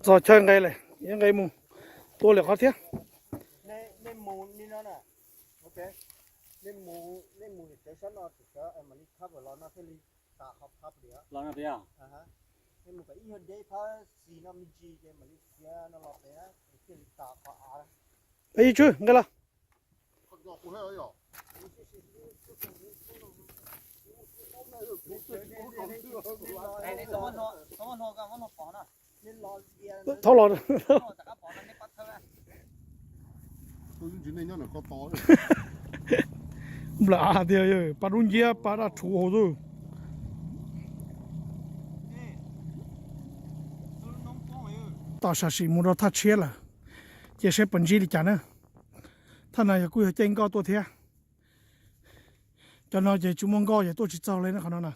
Txog chaw nqe lawm, yuav nqe mus tua lwm qhov thiab. Nej mus li no na, nej mus, nej mus sawv sab no, sawv mam li cover los no thiaj li tas qhov public. Nej mus kom ib nyuag deb phab xis no me ntsis ces mam li khiav no los pem thiaj li tas qhov av. Ib tswv nqe los. Thauj los. Nplawm av tiag, pa dub nciab pa daj rhuv hauv xwb. Tos sam sim mus rau thaj tshiab lawm, ces saib puas ntsib li cas na. Thaj no yog kuj yog caij nkoj tuaj thiab. Cov no ces tsis muaj nkoj ces tuaj tsis txog li na qhov no na.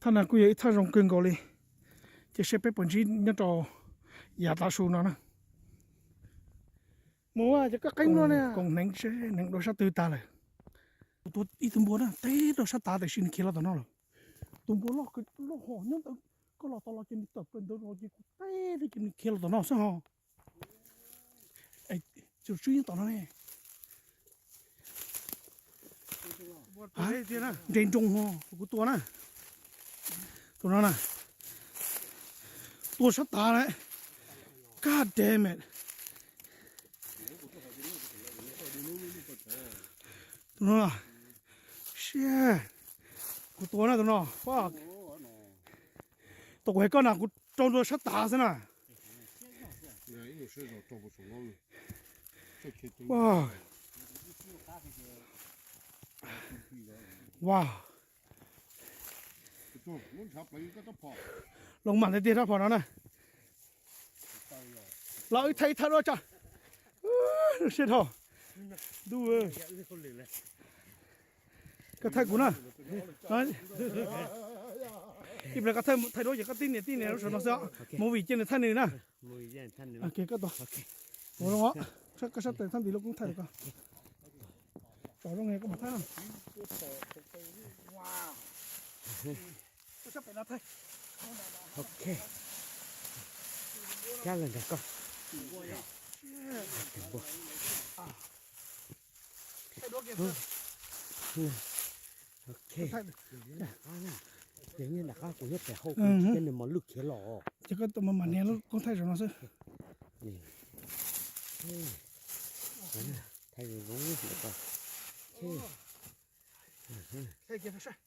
Thaj no kuj yog ib thaj zoo kawg nkaus li, ces saib peb puas ntsib nyob rau yav tav su no na. Mus ces koj qeeb no ne. Koom hneev, hneev dua sab twg tag lawm. Tus tua ib tug npua na, teb rau sab tav tiam sis nws khiav los tom no lawm. Tus npua loj, loj hos nyob ntawd, koj los tau los ces nws tawm plaws ntawd los ces kuv teb li ces nws khiav los tom no xwb ho. Tus tswb nyob tom no ne. Nres nroos ho, tus kuv tua na. Tus no na, tua sab tav na. God damn it. Tus no, shit, kuv tua na tus no, fuck. Tus kuv hais koj na kuv rau ntua sab tav xwb na. Wow. Loo mam ntawd tiag rab phom no na. Los wb thaij ib thaj duab tso. Siab dhau. Ntuj, koj thaij kuv na. Ib pliag koj thaij duab ces koj tib nias tib nias lub saum no xwb os. Movie cia nws thaij nws na. Ok, koj tua. Ua zoo os. Koj sab tes thaj ntim lub koob thaij koj. Tsom zoo koj mam thaij na. Koj sab pem no thaij. Ok. Kab lawm nrog koj. Ok. Ces nyob nram qab kuv nyob pem hauv, ces nws mos lwj khiav los. Ces koj mam nias lub koob thaij saum no xwb. Thaij zoo zoo.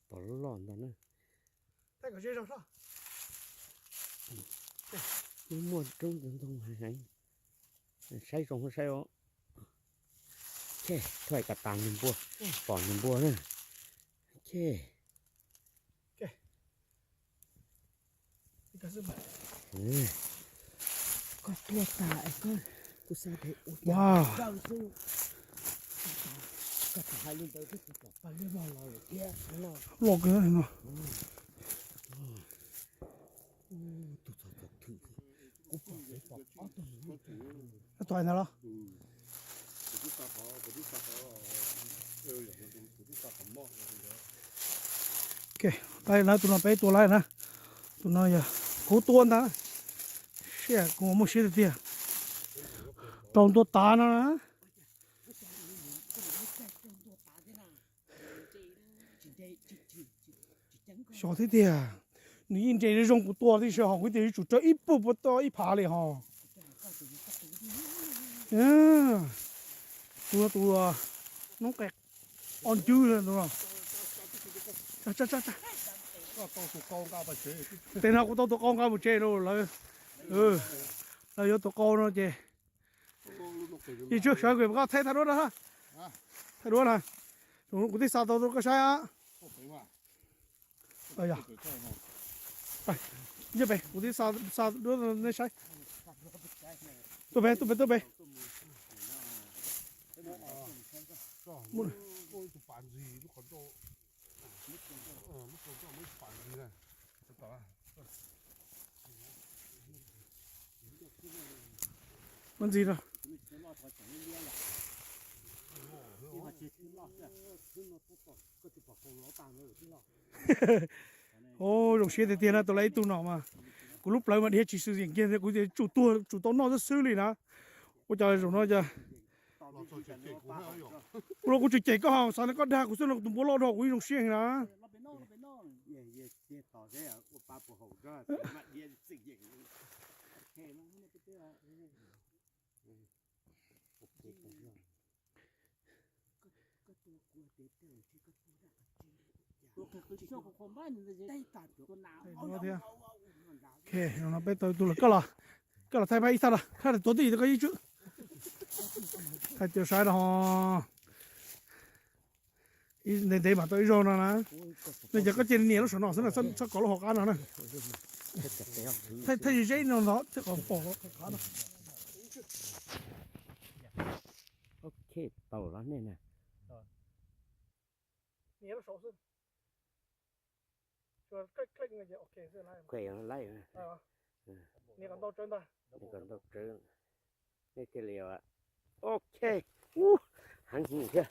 Pom loj ntag na. Muaj muaj roob ntoo heev heev. Saib zoo saib os. Thuaj kom tas nws npua, pom nws npua na. Koj tuaj tas es koj, kuv xav tias ua cas raws xwb. Koj tsis hais li ntawd twb tsis pom pawg liab vog los lawm thiab no. Loj kawg no. Tus txog thaum twg kuv pom tsev pom ob tug. Tus ntawd los? Lawv na, tus no peb tua lawm na. Tus no yog kuv tua ntag. Siab, kuv muaj siab tiag tiag. Rau ntua tav no na. Xyov thiab tiag, nws yeej nres zoo kuv tua tib si ho kuv tias yuav tsum raws ib puag puag toj ib phav li ho. Tus, tus noob qes ob ncwb tus no. Tes no kuv tau tus qau nqa mus tsev lauj lawv. Lawv yuav tus qau no ces. Ib tsam sawv kuv koj thaij thaj duab na. Thaj duab na. Kuv twb xa tau rau koj saib. Nyob pem kuv twb xa duab nej saib. Tuaj pem, tuaj pem, tuaj pem. Muab ntxiv rau. Zoo siab tiag tiag na, tus lawv ib tug no mas kuv lub plawv mas dhia tsis xwm yeem kiag, kuv tias tsum tuag tsum tau noj xwb xwb li na. Ua cas zaum no cas ua los kuv tsis cem koj, xav tias koj dag kuv xwb no, tus npua loj dhau kuv yeej zoo siab heev na. Thiab. Ok, no peb tau tus lawm, koj los, koj los thaij pab ib thaj los, thaj tuav twj ywm rau koj ib tswb. Thaij tias saib no ho. Ntev ntev mam tau ib zaug no na. Nej cov koj cia li nias lub saum no xwb na, txhob kov lub hauv qab no na. Thaij ze ze no ntag thiaj kom pom hauv qab no. Ok, tau los nej na. Nias lub saum xwb. Nias kom ntau tsawv ntag. Nias kom ntau tsawv. Nej thiaj li, ok, heev thiab.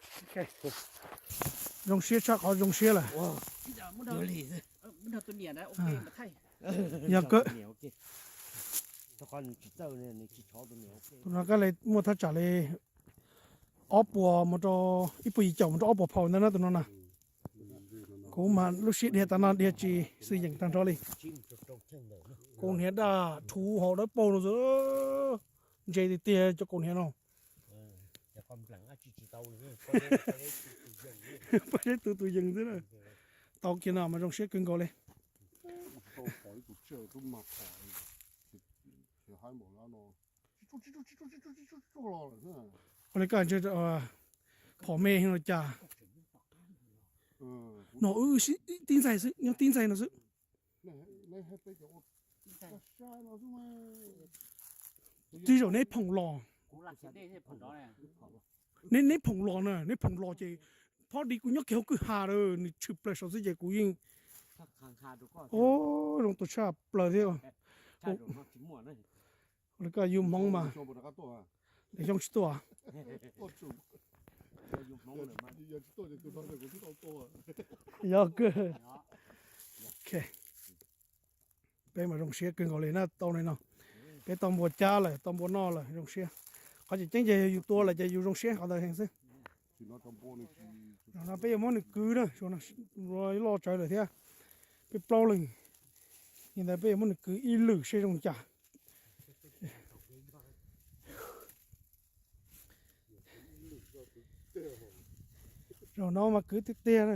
Zoo siab tshaj qhov zoo siab lawm. Yog kawg. Tus no kab le muaj thaj tsam li ob puas mus rau, ib puas yim caum mus rau ob puas phaus ntawd na tus no na. Kuv mas lub siab dhia tas no dhia tsis xwm yeem tag nrho li. Kaus hniav daj rhuv hauv dawb paug no xwb. Ntse tiag tiag cov kaus hniav no. Paj zeb tu tus yees xwb na. Tau kiag no mas zoo siab kawg nkaus li. Ua li koj ntshe phom me no cas. No wb tib ntxaig xwb, nyob tib ntxaig no xwb. Tib zaug neb phoom los. Neb, neb phoom los na, neb phoom los ces phob di kuv nyob kiag hauv kwj ha lawm, nws tshwm plaws saud xwb ces kuv yeej, o, zoo tus tshaj plaws thiab. Ua li koj yug hmoov mas, xyoo tsis tuaj. Yog kawg. Peb mas zoo siab kawg nkaus li na, tau li no. Peb tau npua cab lawm, tau npua noj lawm, zoo siab. Qhov tseem ceeb ces yog yus tua lawm ces yus zoo siab qhov ntawd heev xwb. No peb yuav muab nws kwv na, loj tsawv lawm thiab. Peb plaub leeg, li ntawd peb yuav muab nws kwv ib lwm seb zoo cas. Zaum no mas kwv tiag tiag na.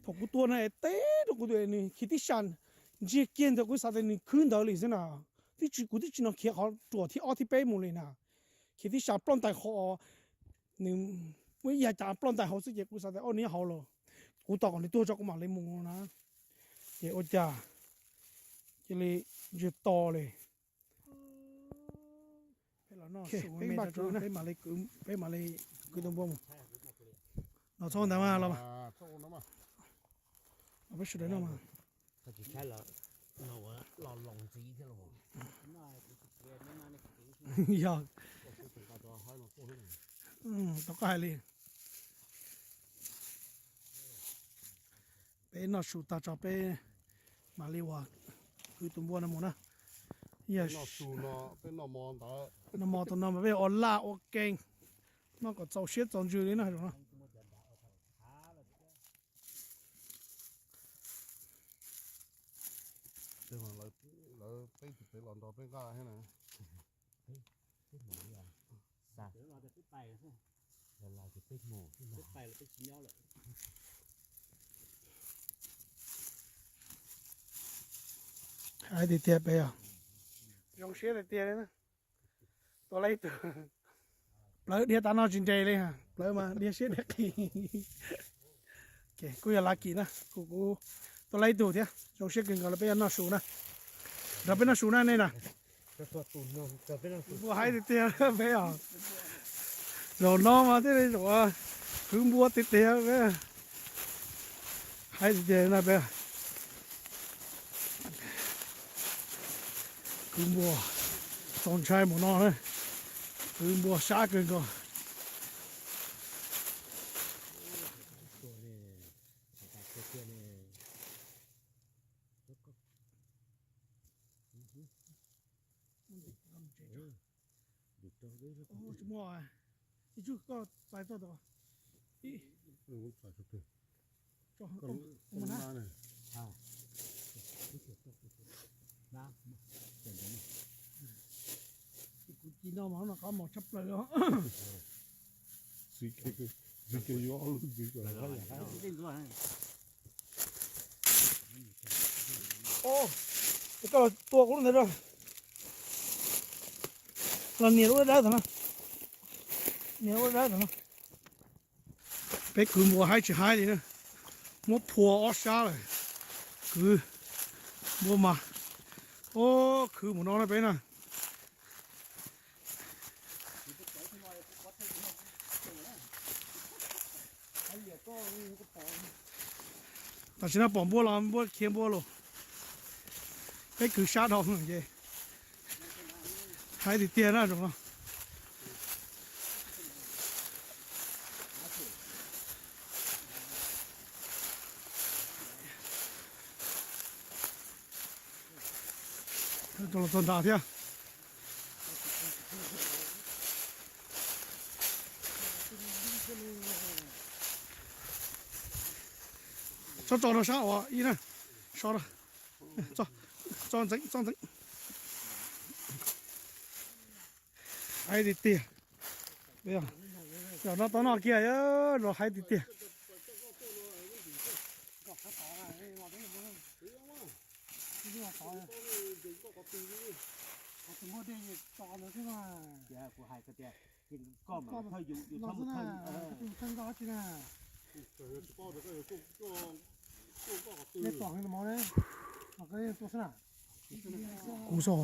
Thaum kuv tua no teb rau kuv tus nws khiav tib sa, ntsiag kiag ntawd kuv xav tias nws khwb ntawd li xwb na. Tib tsis, kuv twb tsis no khiav qhov ruam thib ob thib peb mus li na. Khiav tib sa ploj ntais hauv, nws muaj ib yav cas ploj ntais hauv xwb ces kuv xav tias o nws nyob hauv los, kuv tos kom nws tuag tso kuv mam li mus na. Ces ua cas cia li ntsiag to li. Peb mam li, peb mam li kwv tus npua mus. No txhob ntawd mas los mas. Los peb sawv daws noj mas. Yog, tau koj hais li. Peb noj su tag tso peb mam li ua kwv tus npua no mus na. Noj mov tus no mas peb ua laj ua kees, noj kom txaus siab txaus ntsws li no. Lawv peb tus pem los nrog peb nqa thiab na. Hais tiag tiag peb os, zoo siab tiag tiag li. Tua lawm ib tug. Plawv dhia tas no tsis nres li, plawv mas dhia siab dhia qis. Kuj yog lucky na, kuv, kuv tua lawm ib tug thiab, zoo siab kawg nkaus li. Peb yuav noj su na, nrog peb noj su na nej na. Npua haib tiag tiag peb os. Zaum no mas thiaj li zaum kwv npua tiag tiag peb. Haib tiag tiag na peb. Kwv npua, txaus ntshai mus no na. Kwv npua sab kawg nkaus. Tsis muaj, ib tsug koj txais txog tod. Ib, kuv ci no mas no qab mos tshaj plaws os. Koj los tua kuv lub ntawd, los nias lub dawb dawb tom no, nias lub dawb dawb tom no. Peb kwv npua haib tsis haib li na, muab phua ob sab lawm, kwv npua mas, o, khwv mus no na peb na. Tam sim no pom npua los npua khiav npua los, peb kwv sab dhau ces haib tiag tiag na zaum no. Los txog nrad thiab. Tso tso rau sab uas ib na, so, txo ntxeev, txo ntxeev. Haib tiag tiag. Yog no tau noj kiag, los haib tiag tiag. Kuv xwb.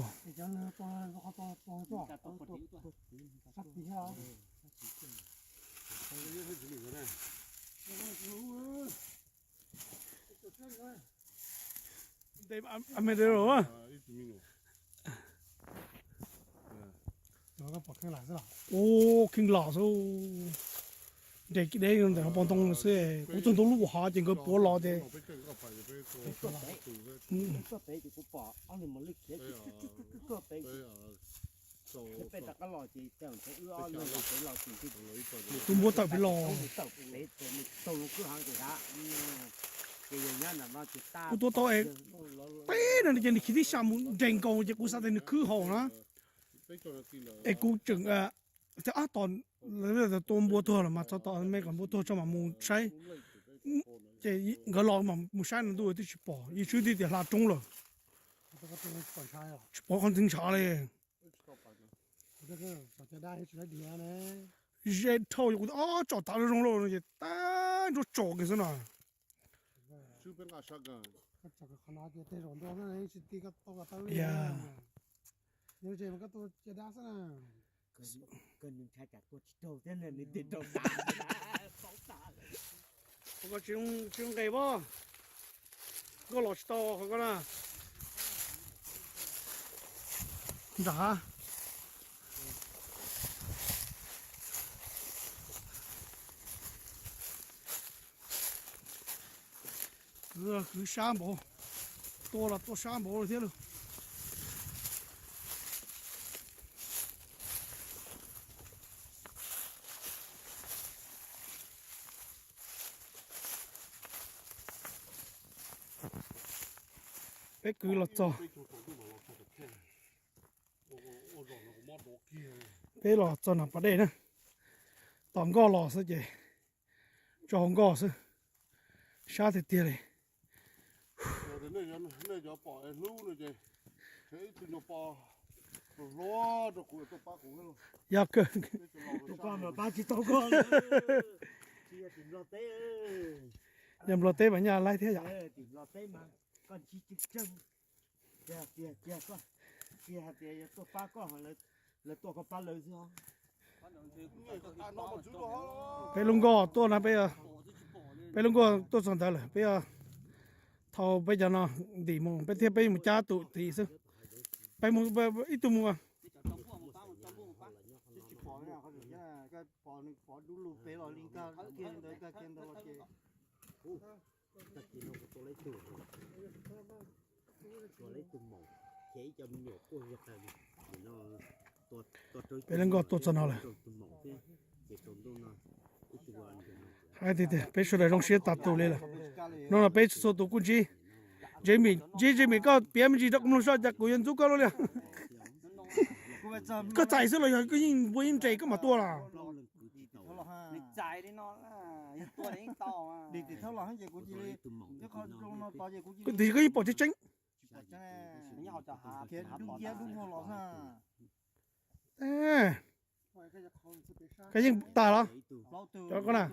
Ua kheej lam xwb. Nres deb ntawm hauv paus ntoo xwb, kuv txog ntua lub hav ces nkawd puav los ces kuv npuab tawm pem los. Kuv tua tau es teb no ces nws khiav tib sab mus nres nkaus ces kuv xav tias nws khwb haus na. Es kuv tseem, ab, tos tua npua tuag los mas txog tom me kom npua tuag tso mam mus saib. Ces nkawd los mus saib no ntuj twb tsis pom, yeej swb tib tias hla roob lawm. Tsis pom qhov ntxeev ntshav li. Ze dhau, kuv ob tsom tav zoo zoo lauj no ces tag nruab tsom kiag xwb no. Qhov ko tsis nqes pob, koj los tsis tau qhov ko na. Nram hav. Kwv, kwv sab npaum, tua los tua sab npaum li thiab lauj. Peb kwv los txog, peb los txog nram pas dej na, tom nkoj los xwb ces tso hauv nkoj xwb, sab tiag tiag li. Yog kawg, yog Nplog teb mas nyaj laib thiab yom. Peb lub nkoj tuaj na, peb, peb lub nkoj tuaj txog ntawd lawm, peb thau peb cov no ntim mus, peb thiab peb mus cab tus tid xwb. Peb mus, ib tug mus. Peb lub nkoj tuaj txog no lawm. Hais tias peb sawv daws zoo siab tas tus li lawm. Hnub no peb txhua tus kuj ntsib, ntsib Zim, koj piav me ntsis rau kuv mloog soj cas kuv yuav ntxub koj luaj li. Koj txais xwb los yog koj yeej npua yeej nres koj mam tuaj los? Tiam sis koj yeej pom tseeb tseeb. Koj yeej tas los? Cov koj na.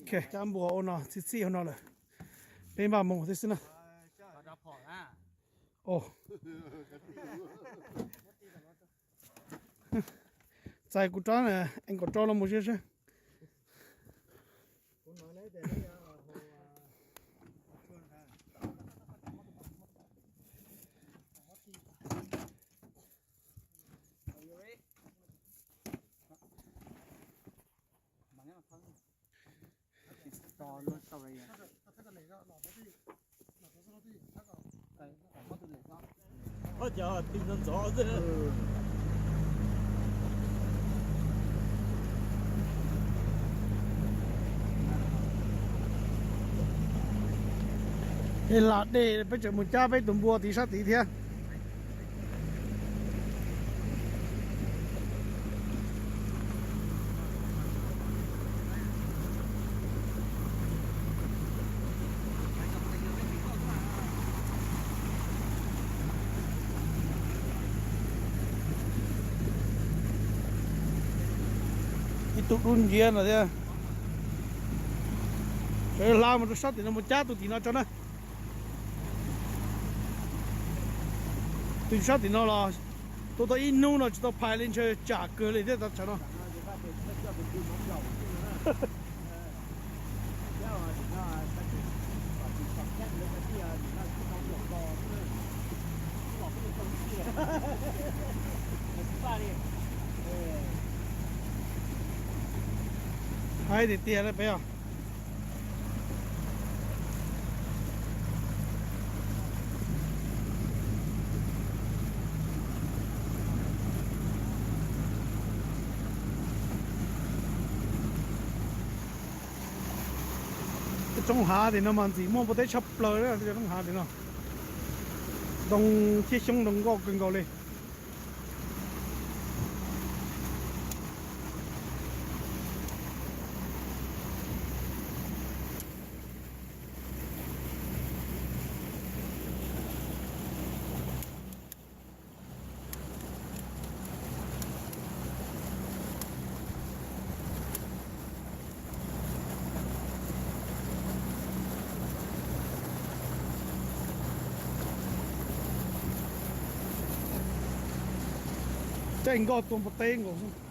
Cab npua ua no txhij txhij hauv no lawm. Peb npaj mus tib xwb na. Txais kuv rab ees kaum rau los mus seb seb. Tej lam dej peb tseem mus cab peb tus npua tid sab tid thiab. Ib tug dub nciab no thiab. Sawv hla mus rau sab tim no mus cab tus tim no tso na. Tus sab tim no los tuaj tau ib hnub no tsis tau phais li ntshe tsam kawg li thiab tau tsam no. Haib tiag tiag li peb os. Tej roob hav tim no mas ntxim muaj npua teb tshaj plaws, tej roob hav tim no. Ntoo thiab xyoob ntoo nkauj kawg nkaus li. Caij nkoj tua npua teb nkaus.